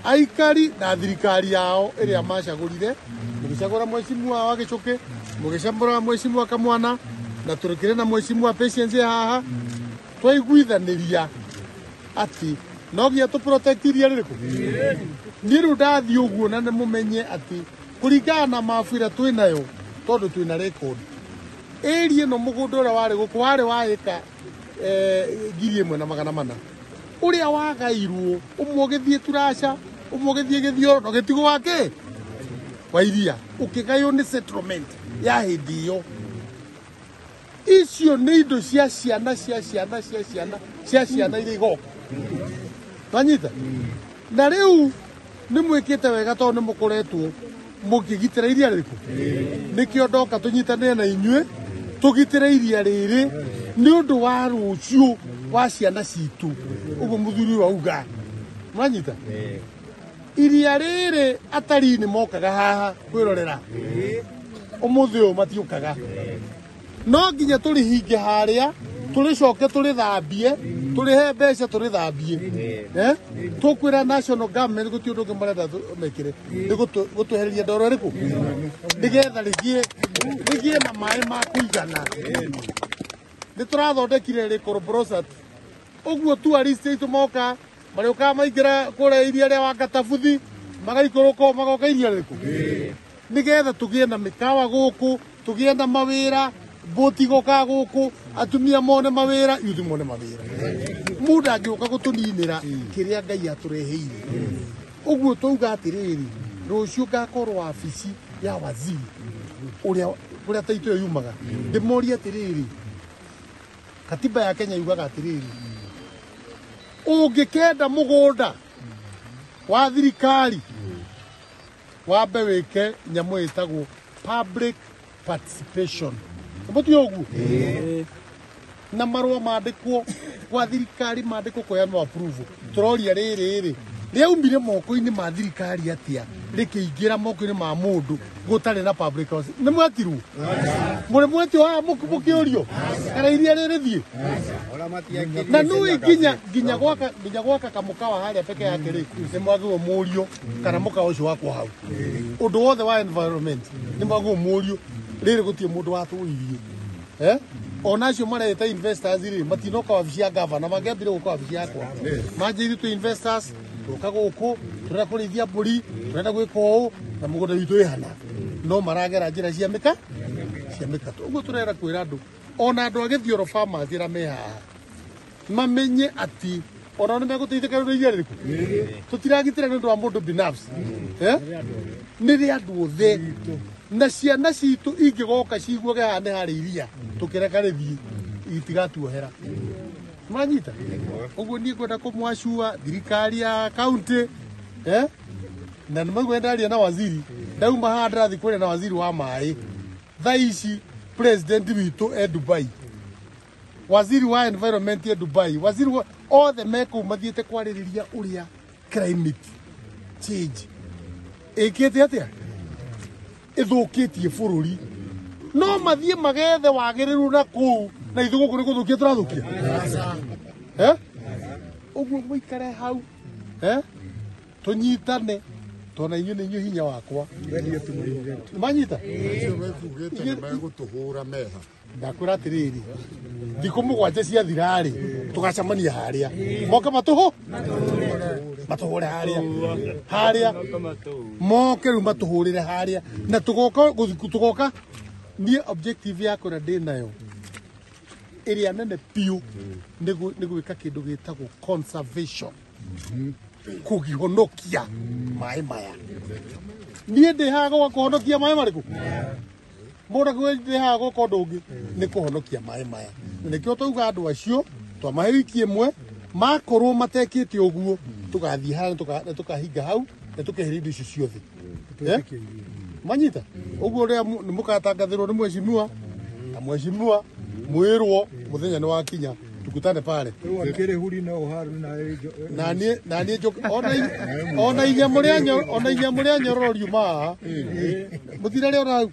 Aikari na thirikari yao ĩrĩa macagũrire, mũgĩcagũra mheshimiwa wa Gĩchũkĩ, mũgĩcagũra mheshimiwa Kamwana, na tũrĩkĩre na mheshimiwa Patience haha, twaiguithanĩria atĩ no nginya tũ protect iria rĩrĩkũ. Niĩ rĩu ndathiĩ ũguo na nĩ mũmenye atĩ kũringana na mabu ĩrĩa twĩnayo, tondũ twĩna record area ĩno, mũgũnda ũrĩa warĩ gũkũ warĩ wa ĩka 1400, ũrĩa wagairwo, ũmwe ũgĩthiĩ Turasha, ũmwe ũgĩthiĩ Gĩthioro, na ũgĩtigwo wake wa iria ũkĩgaywo nĩ settlement ya hĩndĩ ĩyo. Icio nĩ indo cia ciana cia ciana cia ciana cia ciana iria igoka. Twanyita na rĩu nĩ mwĩkĩte wega tondũ nĩ mũkoretwo mũkĩgitĩra iria rĩrĩkũ. Nĩkĩo ndoka tũnyitanĩre na inyuĩ tũgitĩre iria rĩrĩ nĩ ũndũ wa rũciũ wa ciana citũ. Ũguo mũthuri ũyũ auga, mwanyita iria rĩrĩ, atarii nĩ mokaga haha kwĩrorera, ũmũthĩ ũyũ matiũkaga. No nginya tũrĩhinge harĩa, tũrĩcoke tũrĩthambie, tũrĩhe mbeca tũrĩthambie. Eh? Tũkwĩra national government gũtirĩ ũndũ ũngĩ marenda mekĩre nĩ gũtwehereria ndoro ĩrĩkũ nĩgetha rĩgĩe na maĩ ma kũigana. Nĩ tũrathondekire rĩkorobrosat ũguo tourist aitũ moka marĩũkaga maingĩra kũrĩa iria rĩa Wakatabuthi, magaikũrũka ũũ, magoka iria rĩrĩkũ, nĩgetha tũgĩe na mĩkawa gũkũ, tũgĩe na mawĩra, mbũti igokaga gũkũ, atumia mone mawĩra, youth mone mawĩra. Mũndũ angĩũka gũtũninĩra kĩrĩa Ngai atũreheire ũguo, twauga atĩrĩrĩ, rũciũ ngakorwo wabici ya waziri ũrĩa kũrĩa taitũ ĩyo yumaga, ndĩmorie atĩrĩrĩ, katiba ya Kenya yugaga atĩrĩrĩ, ũngĩkenda mũgũnda wa thirikari wambe wĩke nyamũ ĩtagwo public participation. Mũtio ũguo na marũa mandĩkwo kwa thirikari, mandĩkwo kũheanwo approval. Tũroria rĩrĩ rĩ rĩaumire moko-inĩ ma thirikari atĩa rĩkĩingĩra moko-inĩ ma mũndũ gũtarĩ na public house? Nĩ mwetirwo mũrĩ mwetio haha mũkĩũrio kana iria rĩrĩthiĩ na nui nginya gwaka kamũkawa harĩa peke yake rĩ, nĩ mwagĩrĩirwo mũrio kana mũkawa ũcio wakwo hau, ũndũ wothe wa environment nĩ mwagĩrĩirwo mũrio. Rĩrĩ gũtirĩ mũndũ watũririe. Eh, ona acio mareta investors rĩ, matinoka wabici ya gavana, mangĩambire gũka wabici yakwa manjĩire twĩ investors, tũka gũkũ tũrenda kũrĩithia mbũri, tũrenda gwĩka ũũ na mũgũnda witũ wĩ hana, no maragera njĩra cia mĩkato. Ũguo tũrenda kwĩra andũ, ona andũ a Gĩthioro farmers arĩa me haha, mamenye atĩ ona nĩ megũteithĩka nĩ iria rĩrĩkũ. Tũtiragitĩra nĩ ũndũ wa mũndũ binafsi. Eh? Nĩ rĩa andũ othe na ciana citũ ingĩgoka ciguage haha nĩ harĩ iria tũkĩreka rĩthiĩ, itigatuohera. Manyita ũguo niĩ ngwenda kũmwacua thirikari ya kaunti, eh? Na nĩ maigua ndaria na waziri, ndauma haha ndĩrathiĩ kwaria na waziri wa maĩ. Thaa ici president witũ e Dubai, waziri wa environment e Dubai, waziri wa othe mekũu mathiĩte kwarĩrĩria ũrĩa climate change ĩkĩte atĩa, ĩthũkĩtie bũrũri. No mathiĩ magethe wagĩrĩru na kũu, na ithuĩ gũkũ nĩ gũthũkia tũrathũkia. Eh? Ũguo mũikare hau, eh? Tũnyitane tondũ inyuĩ nĩ inyuĩ hinya wakwa. Manyita. Acio mekugĩte nĩ megũtũhũra meha. Ndakwĩra atĩrĩrĩ, thikũ 7 ciathira-rĩ, tũgacemania harĩa, moke matũhũ matũhũre harĩa harĩa, moke rĩu matũhũrĩre harĩa na tũgoka tũgoka. Niĩ objective yakwa ĩrĩa ndĩ nayo ĩrĩa nene biũ nĩ gwĩka kĩndũ gĩtagwo conservation, kũgihonokia maĩ maya. Niĩ ndĩ haha gwa kũhonokia maĩ marĩkũ? Mũndũ akiuga ndĩ haha gwĩka ũndũ ũngĩ nĩ kũhonokia maĩ maya, na nĩkĩo twauga andũ acio twamahe wiki ĩmwe, makorwo matekĩte ũguo tũgathiĩ harĩa nĩ tũkahinga hau na tũkeheria indo icio ciothe. Eh? Manyita ũguo ũrĩa nĩ mũgatangathĩrwo nĩ mheshimiwa na mheshimiwa mwĩrwo mũthenya nĩ wakinya, tukutane pale. Rĩu akĩrĩ huri no ũharu na Na niĩ ona inyamũ rĩa nyororo riuma haha mũtirarĩona hau.